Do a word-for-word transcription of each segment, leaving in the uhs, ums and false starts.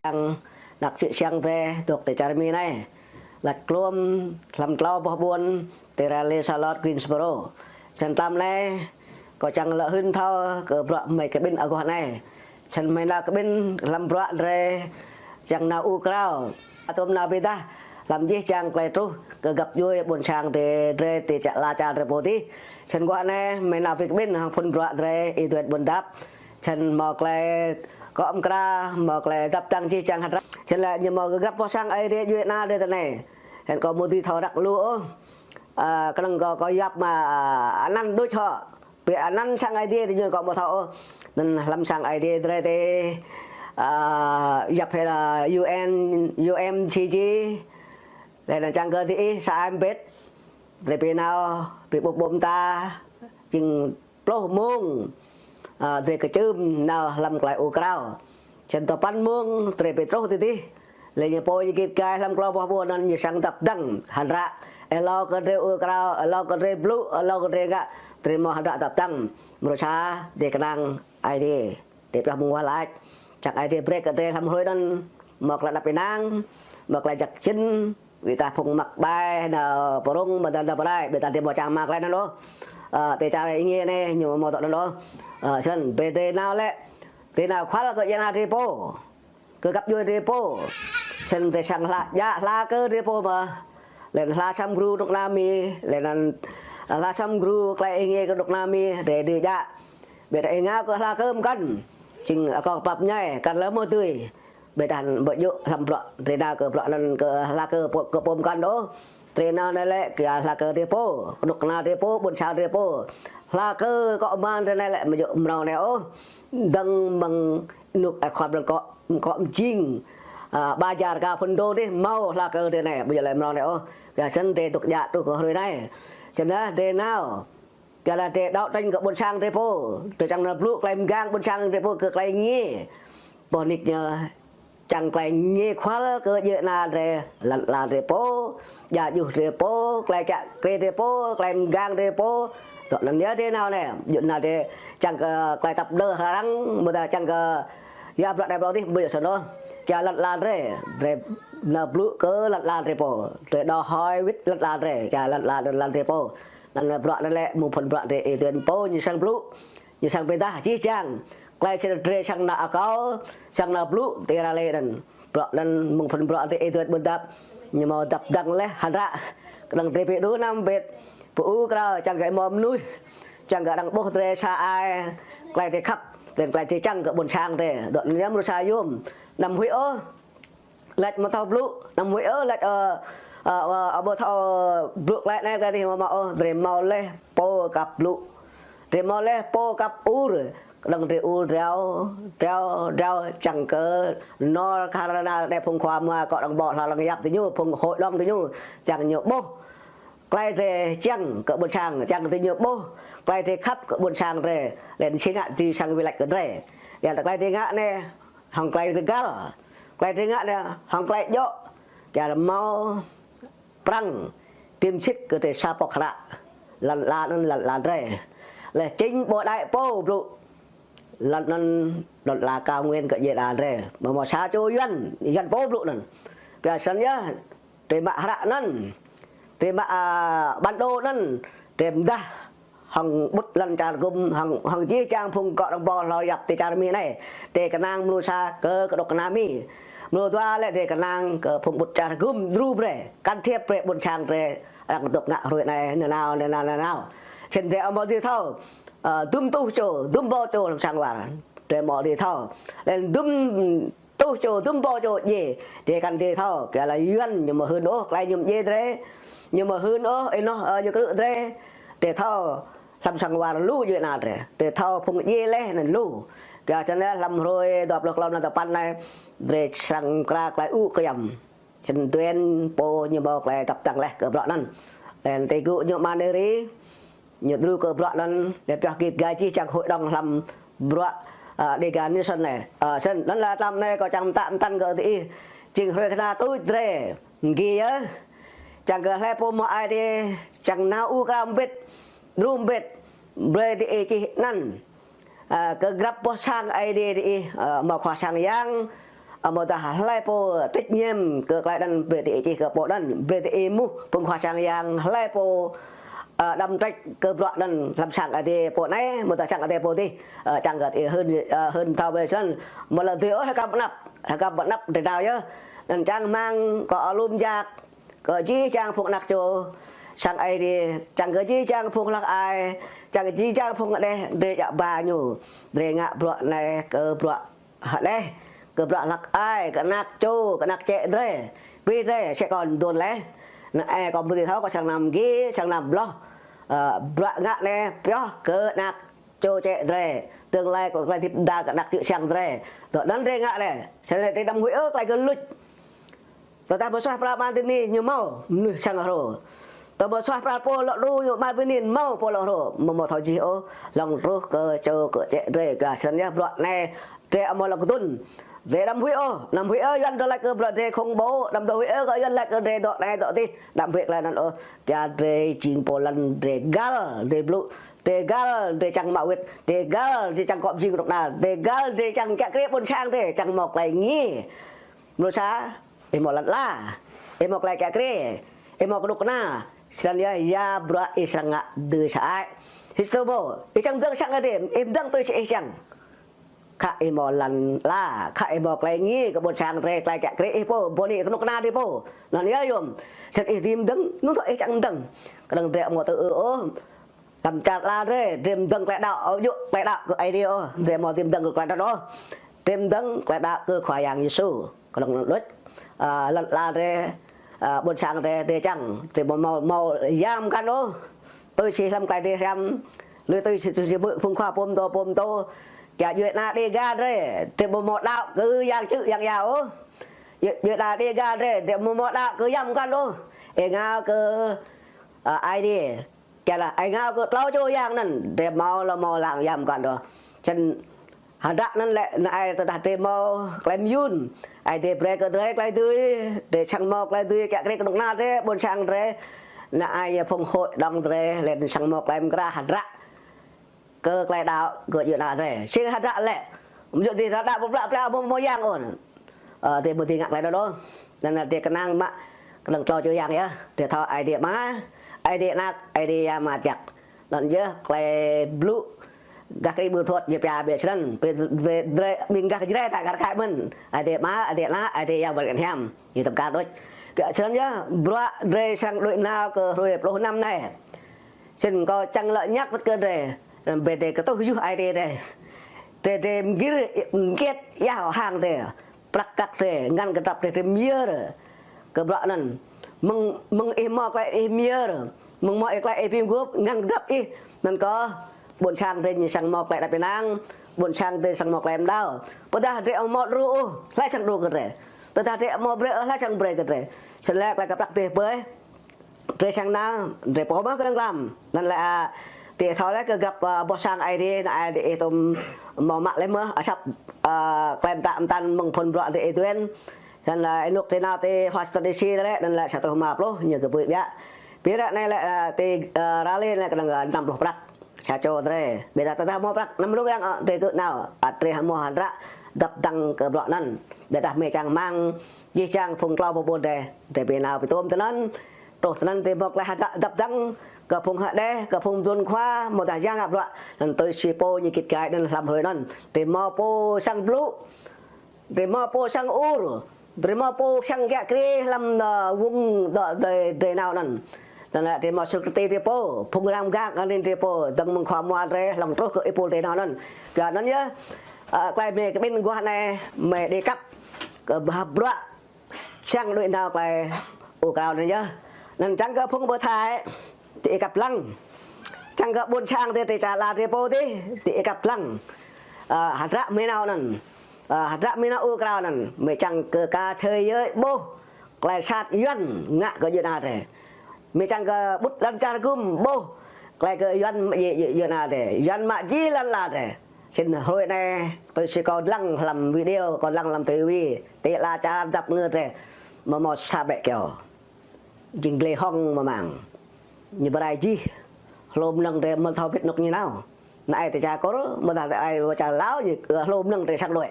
Čang, năk čư̆ čang drơi dŏ tơ čar Mi anai. Lač klŏm hlăm klâo boh ƀuôn, tơ ră lĕ Charlotte, Greensboro. Čăn tlam anai, kâo čang lŏ hưn thâo kơ bruă mơi kơ ƀĭn aguah anai. Čăn mơi nao kơ ƀĭn hlăm bruă drơi, čang nao ur krao. Atŭm nao ƀiădah, hlăm jih čang klei truh, kơ găp djuai ƀuôn sang drơi, drơi tơ čar ala čar drơi pô tih. Čăn guah anai, mơi nao ƀĭ kơ ƀĭn hăng phŭn bruă drơi, Y Duet Ƀuôn Dap. Čăn mâo klei kŏ mkra, mâo klei dăp tăng jih čang hơdră. Čăn lĕ ñu mâo kơ găp boh sang Aê Diê djuai ană drơi tơ anai. Hĕn kâo mơ̆ dưi thâo răk lu ôh. Ơ, kơnơ̆ng kâo, kâo yap mă, ơ, anăn đôč hŏ. Bĕ anăn sang Aê Diê tơ ñu kâo mâo thâo ôh. Anăn hlăm sang Aê Diê drơi tơ, ơ, yap hĕ la U N, U M C G. Lĕ anăn čang kơ tơ ih sa ai mbĭt. Drơi ƀu nao, ƀu ƀuh ƀô̆ mta. Jing pluh mông, ơ, drơi kơčưm nao hlăm klei ur krao. Čăn tơpăn mông, drơi ƀu truh tơ tih. Lĕ ñu pô ñu git gai hlăm klâo boh ƀuôn anăn ñu srăng dăp tăng. Hơdră, êlâo kơ drơi ur krao, êlâo kơ drơi blŭ, êlâo kơ drơi ngă, drơi mâo hơdră dăp tăng. Mrô sa, drơi kơnang Aê Diê. Drơi pioh mơguah lač. Čang Aê Diê brơi kơ drơi hlăm hrơi anăn, mâo klei anăp ênang, mâo klei jăk jĭn, wĭ ta phung măk ƀai, nao pơrŭng, mơ̆ ta nao pơrai, ƀiădah drơi mâo čang mă klei anăn ôh. Ơ, tơ čar ih ngă anai, ñu mâo dŏ anăn ôh. Ơ, čăn, bĕ drơi nao lĕ, drơi nao khual kơ djuai ană drơi pô. Kơ găp djuai drơi pô. Čăn drơi srăng hla, djă hla kơ drơi pô mơ̆. Lĕ anăn hla săm gru kơnuk kơna Mi, lĕ anăn hla săm gru klei ih ngă kơnuk kơna Mi, drơi, drơi djă. Ƀiădah ih ngă kơ hla kơ mơkăn. Jing akŏ pap ñai, kăn lĕ mơ̆ dưi. Ƀiădah ƀu djơ̆ hlăm bruă, drơi nao kơ bruă anăn kơ hla kơ pô, kơ pô mơkăn ôh. Drơi nao anai lĕ, kiăng hla kơ drơi pô, kơnuk kơna drơi pô, ƀuôn sang drơi pô. Hla kơ kŏ mơ̆n drơi anai lĕ, ƀu djơ̆ mrâo anai ôh. Dơ̆ng mơ̆ng ênuk ai khua blan kŏ, kŏ mjing. Ơ, ƀa jar ka phŭn dô dih, mâo hla kơ drơi anai, ƀu djơ̆ lĕ mrâo anai ôh. Kiăng čăn drơi dŏ djă truh kơ hrơi anai. Čăn anai drơi nao. Kiăng lĕ drơi đấu tranh kơ ƀuôn sang drơi pô. Drơi čang nao blŭ klei mgang ƀuôn sang drơi pô kơ klei ngă. Boh nik ñu čang klei ngă khual kơ djuai ană drơi, lăn ala drơi pô, djă djuh drơi pô, klei čă krê drơi pô, klei mgang drơi pô. Dŏ anăn yơh drơi nao anai, djuai ană drơi čang kơ klei tăp lơ arăng, mơ̆ ta čang kơ yua bruă anai bruă adih, ƀu djơ̆ snăn ôh. Kiăng lăn ala drơi, drơi nao blŭ kơ lăn ala drơi pô. Drơi đòi hỏi wĭt lăn ala drơi, kiăng lăn ala drơi, lăn drơi pô. Anăn bruă anăn lĕ mơ̆ng phŭn bruă drơi Y Duet pô ñu srăng blŭ, ñu srăng pơdah jih jang. Klei čăn drơi srăng nao akâo, srăng nao blŭ tơ ră lĕ anăn. Bruă anăn mơ̆ng phŭn bruă drơi Y Duet Ƀuôn Dap, ñu mâo dăp tăng leh hơdră. Kơnơ̆ng drơi ƀu đu năm mbĭt, pơ ur krao čang kơ mâo mnuih, čang kơ arăng ƀuh drơi sa ai, klei drơi khăp, lĕ klei drơi čang kơ ƀuôn sang drơi. Dŏ anăn yơh mrô sa yôm, anăm huĭ ôh. Lač mơ̆ thâo blŭ, anăm huĭ ôh, lač, ơ, ơ, ơ, ơ, ƀu thâo blŭ klei anai klei adih mơ̆ mâo ôh, drơi mâo leh pô kăp blŭ. Drơi mâo leh pô kăp ur, kơnơ̆ng drơi ur drao, drao, drao, čang kơ nor kơ arăng anai phung khua mua kŏ arăng ƀô̆ hla arăng yap tơ ñu, phung hội đồng tơ ñu, čang ñu ƀuh. Klei drơi čang kơ ƀuôn sang, čang tơ ñu ƀuh. Klei drơi khăp kơ ƀuôn sang drơi, lĕ anăn či ngă drơi srăng wĭt lač kơ drơi. Yua dah klei drơi ngă anai, hŏng klei gơgăl. Klei drơi ngă anai, hŏng klei djŏ. Kiăng mâo prăng, tiêm chích kơ drơi sa pŏk hră. Lăn ala anăn lăn ala drơi. Lĕ chính bộ đại pô blŭ. Lăn anăn lăn ala cao nguyên kơ djuai ană drơi. Mơ̆ mâo sa čô Yuăn, Yuăn pô blŭ anăn. Kiăng snăn yơh, drơi mă hră anăn. Drơi mă, ơ, bản đồ anăn. Drơi mơdah hŏng ƀŭt lăn čar gŭm, hŏng, hŏng jih jang phung kŏ arăng ƀô̆ hla yap tơ čar Mi anai. Drơi kơnang mrô sa kơ kơnuk kơna Mi. Mrô dua lĕ drơi kơnang kơ phung ƀŭt čar gŭm djru brơi. Can thiệp brơi ƀuôn sang drơi arăng dŏ ngă hrơi anai nanao, nanao, nanao. Čăn drơi ơ mâo dưi thâo, ơ, dŭm tuh čô, dŭm rơbâo čô hlăm sang war. Drơi mâo dưi thâo. Lĕ dŭm tuh čô, dŭm rơbâo čô djiê. Drơi kăn dưi thâo, kiăng lĕ Yuăn ñu mơ̆ hưn ôh, klei ñu mơdjiê drơi. Ñu mơ̆ hưn ôh, ênoh, ơ, ñu krư̆ drơi. Drơi thâo, hlăm sang war lu djuai ană drơi. Drơi thâo phung djiê leh anăn lu. Kiăng čăn lĕ hlăm hrơi dua pluh klâo anăn tơpăn anai, drơi srăng mkra klei ur kơyăm. Čăn Duet pô ñu mâo klei dăp tăng leh kơ bruă anăn. Lĕ tơ gŭ ñu mơ̆ng anai ri, ñu djru kơ bruă anăn, lĕ pioh git gai jih jang hội đồng hlăm bruă, ơ, Dega Nation anai. Ơ, snăn, anăn lĕ tlam anai kâo čang mtă mtăn kơ tơ ih. Jing hrơi kơna tuč drơi, mgi yơh. Čang kơ hlei pô mâo ai tiê, čang nao ur krao mbĭt, djru mbĭt, brơi tơ ih čih anăn. Ơ, kơ grăp boh sang Aê Diê tơ ih, ơ, mâo khua sang yang, Amâodah hlơi pô trách nhiệm kơ tơlơi anŭn brơi tơ ih čih kơ pô anŭn, brơi tơ ih mŭt phung khua sang yang hlơi pô, ơ, đăm trách kơ bruă anŭn hlăm sang Ơi Adai pô anai, amâodah sang Ơi Adai pô adih, ơ, čang kơ tơ ih hưn, ơ, hưn thâo bĕ săn, mơ̆ lĕ tơ ih ôh rơkâo pơanăp, rơkâo pơanăp tơdơi yơh. Anŭn čang rơmang kơ alum jak, kơ jih jang phung anak čô sang Ơi Adai, čang kơ jih jang phung hlăk ai, čang kơ jih jang phung hơđeh, drơi djă ba ñu, drơi ngă bruă anai kơ bruă hơđeh, kơ bruă hlăk ai, kơ anak čô, kơ anak čĕ drơi, ƀing drơi, sĕ kâo dŏ laih. Anai kâo ƀu dưi thâo, kâo sang năm gi, sang năm bloh, ơ, bruă ngă anai pioh kơ anak čô čĕ drơi, tương lai kơ tơlơi hơdip đa kơ anak čô sang drơi. Tơ anŭn drơi ngă laih, sĕ anai drơi đăm huĭ ôh tơlơi kơ luč. Tơdah pơsuaih pral mơ̆ng tơ anai ñu hmâo mơnuih sang hrô. Tơdah pơsuaih pral pô lŏ đru ñu mơ̆ng tơ anai hmâo pô lŏ hrô. Mơ̆ hmâo thâo jih ôh, lăng truh kơ čô kơ čĕ drơi kơ săn yơh bruă anai drơi amâo lŏ kơdŭn. Drơi đăm huĭ ôh, đăm huĭ ôh Yuan dŏ laĭ kơ bruă drơi khủng bố, đăm dŏ huĭ ôh kơ Yuan laĭ kơ drơi dŏ anai dŏ adih, đăm huĭ tơlơi anŭn ôh. Kiăng drơi jing pô lăn drơi găl, drơi blŭ, drơi găl, drơi čang mă wĭt, drơi găl, drơi čang kŏp jing kơnuk kơna, drơi găl, drơi čang kiăng kriê ƀôn sang drơi, čang hmâo tơlơi ngi. Mơnuih sa, ih hmâo lăn ala, ih hmâo tơlơi kiăng kriê, ih hmâo kơnuk kơna, săn yơh ya bruă ih srăng ngă dưi sơăi. Histô mơ̆, ih čang dơ̆ng sang Ơi Adai, ih dơ̆ng tui si ih čang. Khă ih hmâo lăn ala, khă ih hmâo tơlơi ngi kơ ƀôn sang drơi, tơlơi kiăng kriê ih pô, ƀu anai kơnuk kơna drơi pô. Anŭn yơh yôm, săn ih dưi dơ̆ng, anŭn tơ ih čang dơ̆ng. Kơnơ̆ng drơi amâo tơ ư ôh, lăm čar ala drơi, drơi dơ̆ng tơlơi đaŏ, ơ, yua tơlơi đaŏ kơ Ơi Adai ôh, drơi amâo dưi dơ̆ng kơ tơlơi đaŏ ôh. Drơi dơ̆ng tơlơi đaŏ kơ Khua Yang Yêsu. Kơnơ̆ng đôč, ơ, lăn ala drơi, ơ, ƀôn sang drơi, drơi čang, drơi ƀu hmâo, hmâo yam kăn ôh. Tui si hlăm tơlơi drơi hrăm, lui tui si, tui si ƀơi phung khua pơtô, pơtô. Kiăng djuai ană Dega drơi, drơi ƀu hmâo đaŏ kơ yang čư̆ yang yao ôh. Djuai, djuai ană Dega drơi, drơi ƀu hmâo đaŏ kơ yam kăn ôh. Ih ngă kơ, ơ, Ơi Adai. Kiăng laĭ ih ngă kơ tlâo čô yang anŭn, drơi hmâo lŏ hmâo lăng yam kăn ôh. Săn hơdră anŭn lĕ anai tơdah drơi hmâo tơlơi mơyŭn, Ơi Adai brơi kơ drơi tơlơi dưi, drơi srăng hmâo tơlơi dưi kiăng kriê kơnuk kơna drơi, ƀôn sang drơi, anai yơh phung hội đồng drơi, lĕ srăng hmâo tơlơi mơkra hơdră kơ tơlơi đaŏ kơ djuai ană drơi. Sĭt hơdră lĕ, mơ̆ yua dih hơdră ƀu blă blă hmâo hmâo yang ôh. Ơ, drơi ƀu dưi ngă tơlơi anŭn ôh. Anŭn drơi kơnang mă, kơnơ̆ng tlâo čô yang yơh. Drơi thâo Ơi Adai Ama, Ơi Adai Anăk, Ơi Adai Yang Mơngăt Jăk. Anŭn yơh tơlơi blŭ gah kri ƀu thuăt ñu pia ƀiă srăn. Ƀing drơi, drơi ƀing gah Jrai ta gah rơkơi mơ̆n. Ơi Adai Ama, Ơi Adai Anăk, Ơi Adai Yang Bơngăt Hiam. Ñu tơm kar đôč. Ƀiă srăn yơh, bruă drơi srăng đuaĭ nao kơ hrơi pluh năm anai. Sĭt kâo čang lŏ ñăk wơ̆t kơ drơi, brơi drơi kơtuh yơh Ơi Adai drơi. Drơi, drơi mơgir, mơgir yah hăng drơi. Prăk kăk drơi, ngăn kơdrăp drơi, drơi myơr kơ bruă anŭn. Mơ̆ng, mơ̆ng ih hmâo tơlơi ih myơr, mơ̆ng hmâo ih tơlơi ih bi mguôp, ngăn kơdrăp ih. Anŭn kơ ƀôn sang drơi ñu srăng hmâo tơlơi đaŏ ƀing năng, ƀôn sang drơi srăng hmâo tơlơi mơdao. Tơdah drơi hmâo đru ôh, hlơi srăng đru kơ drơi. Tơdah drơi hmâo brơi ôh, hlơi srăng brơi kơ drơi. Sĭt lĕ tơlơi kơ prăk drơi ƀơi drơi sang anai, drơi pô mơ̆ kơnơ̆ng lăm. Anŭn lĕ, ơ, tơ thâo lĕ kơ găp, ơ, boh sang Ơi Adai, anŭn Ơi Adai ih tơm hmâo mă lĕ mơ̆, asăp, ơ, klem tơm tăn mơ̆ng phŭn bruă drơi ih tuen. Anŭn lĕ ih nuk tơ nao tơ Washington D C lĕ, anŭn lĕ sa rơtuh rơma pluh, ñu kơ ƀuh biă. Ƀiă ră anai lĕ, ơ, tơ, ơ, ră lĕ anai kơnơ̆ng, ơ, năm pluh prăk. Sa čô drơi, ƀiădah tơdah hmâo prăk, năm rung răng, ơ, drơi kơ nao, ăt drơi hmâo hơdră, dăp dăng kơ bruă anŭn. Ƀiădah mơi čang rơmang, jih jang phung tlâo pô ƀôn drơi, drơi ƀu nao ƀu tơm tơ anŭn, truh tơ anŭn drơi hmâo tơlơi hơdră dăp dăng, kơ phung hơđeh, kơ phung mơdun khua, hmâo tơlơi ngă bruă, anŭn tui si pô ñu git gai anŭn hlăm hrơi anŭn, drơi hmâo pô srăng blŭ, drơi hmâo pô srăng ur, drơi hmâo pô srăng kiăng kriê hlăm, ơ, wung dŏ drơi, drơi nao anŭn. Anŭn lĕ drơi hmâo security drơi pô, phung răng gak anŭn drơi pô, dơ̆ng mơ̆ng khua mua drơi, hlŏng truh kơ ih pul drơi nao anŭn. Kơ anŭn yơh, ơ, tơlơi mơi kơ ƀing guah anai, mơi đĭ kăp kơ ƀah bruă srăng đuaĭ nao tơlơi ur krao anŭn yơh. Anŭn čang kơ phung pơthai, tơ ih kăp lăng. Čang kơ ƀôn sang tơ, tơ čar ala drơi pô tơ, tơ ih kăp lăng. Ơ, hơdră mơi nao anŭn. Ơ, hơdră mơi nao ur krao anŭn. Mơi čang kơ ka thế giới ƀuh tơlơi sat Yuan ngă kơ djuai ană drơi. Mơi čang kơ ƀut lăn čar gum ƀuh tơlơi kơ Yuan, djuai, djuai, djuai ană drơi. Yuan mă jih lăn ala drơi. Sĭt hrơi anai, tui si kâo lăng hlăm video, kâo lăng hlăm tivi, tơ ala čar dăp ngơ drơi. Mơ̆ hmâo sa ƀĕ kyâo. Jing glai hŏng mơmang. Ñu bơrai jih. Hlô mơnơ̆ng drơi mơ̆ thâo bĭt anŭk ñu nao. Anai tơ čar Kur, mơ̆ tơdah ai wơ̆t čar Lao, ñu, ơ, hlô mơnơ̆ng drơi săk đuaĭ.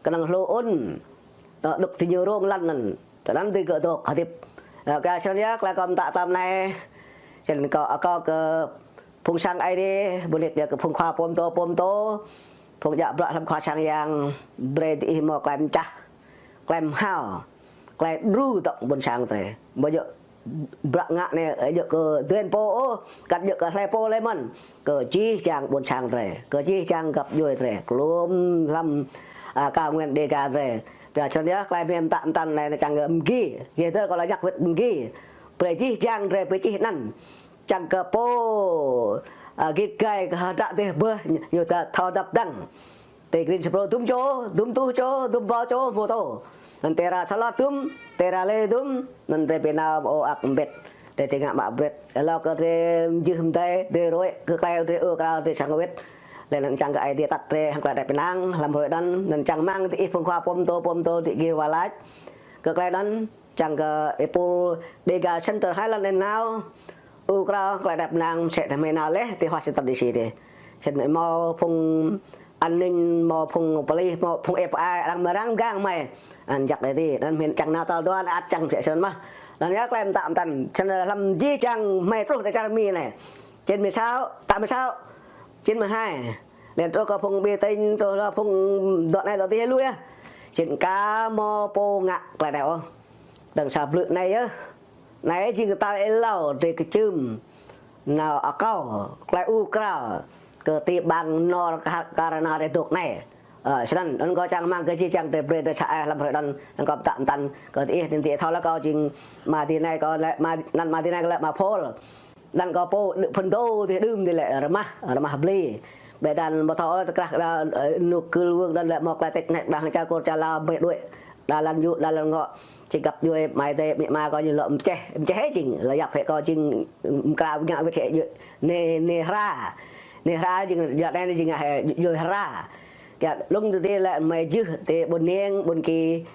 Kơnơ̆ng hlô ŭn. Ơ, đŏk ti ñu rông lăn anŭn. Tơ anŭn tơ gơ̆ dŏ hơdip. Ơ, kơ črăn yơh, tơlơi kâo pơtă tlam anai. Črăn kâo, kâo kơ phung sang Ơi Adai, ƀu nik yơh kơ phung khua pôm tô, pôm tô. Phung djă bruă hlăm khua sang yang, brơi diih hmâo tơlơi pơčah, tơlơi hmâo, tơlơi đru tŏng ƀôn sang drơi. Ƀu djơ̆ bruă ngă anai, ơ, djơ̆ kơ duen pô ôh, kăt djơ̆ kơ hlơi pô lơi mơ̆n. Kơ jih jang ƀôn sang drơi, kơ jih jang găp djuai drơi, klum hlăm, a, cao nguyên Đêga drơi. Pia črăn yơh, tơlơi mơ̆n pơtă pơtăn anai čang kơ mgi, gih tơ kâo lăi jak wơ̆t mgi. Brơi jih jang drơi brơi čih anăn. Čang kơ pô, a, git gai kơ hơdră dêh bơh, ñu ta thâo dăp dăng. Tơ Green Spro dŭm čô, dŭm tuh čô, dŭm ƀâo čô, mô tô. Anŭn tơra Salot dŭm, tơra Lê dŭm, anŭn drơi ƀơi nao ơ ăk mbĭt. Drơi tơngan mă brĭt. Hlâo kơ drơi mjưh mdai, drơi ruai, kơ tơlơi drơi ur krao, drơi sang wĭt. Lĕ anŭn čang kơ Ơi Adai tăt drơi hăng tơlơi đăp pơnăng, hlăm hrơi anŭn, anŭn čang rơmang diih phung khua pôm tô, pôm tô, diih gir wa lač. Kơ tơlơi anŭn, čang kơ êpul Đêga Center Highland and Now, ur krao tơlơi đăp pơnăng, sĕ tơmĕ nao leh, ti Washington D C tơ. Sĕ hmâo phung an ninh, hmâo phung police, hmâo phung F I, arăng mơrăng gang mơi. Anŭn jak leh tơ, anŭn hmâo čang nao tal dua, ăt čang pơsĕ sĕn mah. Anŭn yơh tơlơi pơtă pơtăn, sĕn hlăm jih jang mơi truh tơ čar Mi anai. Sĕn mười sáu, ta mười sáu, sĕn mười hai. Lĕ truh kơ phung ƀing tỉnh, truh lơ phung dŏ anai dŏ adih lui yơh. Sĕn ka hmâo pô ngă tơlơi anai ôh. Dơ̆ng sa blư̆ anai yơh. Anai jing kơ tal êlâo drơi kơčưm nao akâo, tơlơi ur krao kơ ti ƀang nor kơ-, kơ rơna drơi dŏ anai. Ơ, sĕn anŭn, anŭn kâo čang rơmang kơ jih jang drơi brơi drơi sa ai hlăm hrơi anŭn, anŭn kâo pơtă pơtăn kơ diih, anŭn diih thâo lĕ kâo jing mă ti anai kâo lĕ mă, anăn mă ti anai kâo lĕ mă Pôl. Anŭn kâo pô đưm phŭn dô tơ đưm tơ lĕ rơmah, rơmah bli. Ƀơi anŭn ƀu thâo ôh tơkrah, ơ, nŭk kơ lơwơng anŭn lĕ hmâo tơlơi tĕk nek ƀang čar kur čar Lao ƀơi đuaĭ. Đa lăn yŭ, đa lăn ngŏ. Či găp djuai amai adơi amĭ ama kâo ñu lŏ mơčeh, mơčeh jing, lŏ yap hĕ kâo jing, mơkrao ngă wĭt hĕ djuai. Nê, nê hra. Nê hra jing, djŏ anai jing hĕ djuai hra. Kiăng lŏng tơ tơ lĕ mơi jưh tơ ƀôn ning, ƀôn ki,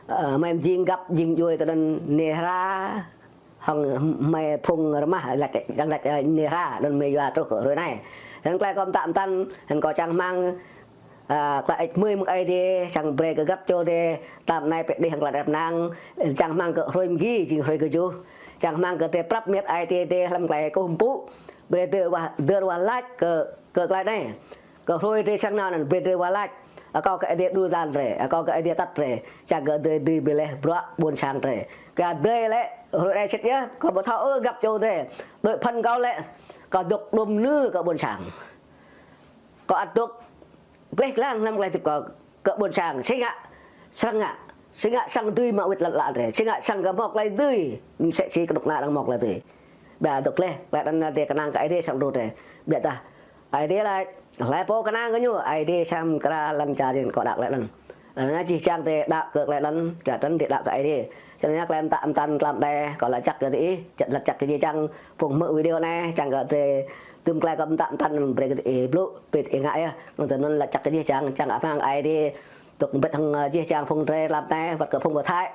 ơ, mơi mjing găp jing djuai tơ anŭn nê hra. Hăng mơi phung rơmah lač, dăng lač, ơ, nê hra, anŭn mơi yua truh kơ hrơi anai. Hăng tơlơi kâo pơtă pơtăn, hăng kâo čang rơmang, a, tơlơi ĕč mơi mơ̆ng Ơi Adai, čang brơi kơ găp čô drơi, tlam anai pĕ đih hăng tơlơi đăp pơnăng, čang rơmang kơ hrơi mgi, jing hrơi kơjuh. Čang rơmang kơ drơi prăp mĕt Ơi Adai drơi hlăm tơlơi kơkuh pơpŭ, brơi dơ̆ wa, dơ̆ wa lač kơ, kơ tơlơi anai. Kơ hrơi drơi sang nao anŭn brơi drơi wa lač. Akâo kơ Ơi Adai đru tơlơi drơi, akâo kơ Ơi Adai tăt drơi. Čang kơ drơi dưi ƀơi leh bruă ƀôn sang drơi. Kơ drơi lĕ, hrơi anai sĭt yơh, kâo ƀu thâo ôh găp čô drơi. Đuaĭ phăn kâo lĕ, kâo dŏ đôm nư kơ ƀôn sang. Kâo ăt dŏ gleh glang hlăm tơlơi hơdip kâo kơ ƀôn sang. Sĭt ngă, srăng ngă, sĭt ngă srăng dưi mă wĭt lăn ala drơi. Sĭt ngă srăng kơ hmâo tơlơi dưi, mơsĕ si kơnuk kơna arăng hmâo tơlơi dưi. Ƀiă dŏ gleh, tơlơi anŭn drơi kơnang kơ Ơi Adai srăng đru drơi. Ƀiă dah Ơi Adai lač, hlơi pô kơnang kơ ñu, Ơi Adai srăng mơkra lăn čar jing kâo đaŏ tơlơi anŭn. Anŭn jih jang drơi đaŏ kơ tơlơi anŭn, čang anŭn drơi đaŏ kơ Ơi Adai. Čang anŭn tơlơi pơtă pơtăn tlam anai, kâo lač jak kơ diih, lač jak kơ jih jang phung hmư̆ video anai, čang kơ drơi dŭm tơlơi kâo pơtă pơtăn brơi kơ diih blŭ, brơi diih ngă yơh. Anŭn tơ anŭn lač jak kơ jih jang, čang amăng Ơi Adai dŏ mbĭt hăng, ơ, jih jang phung drơi tlam anai, wơ̆t kơ phung pơ Thái.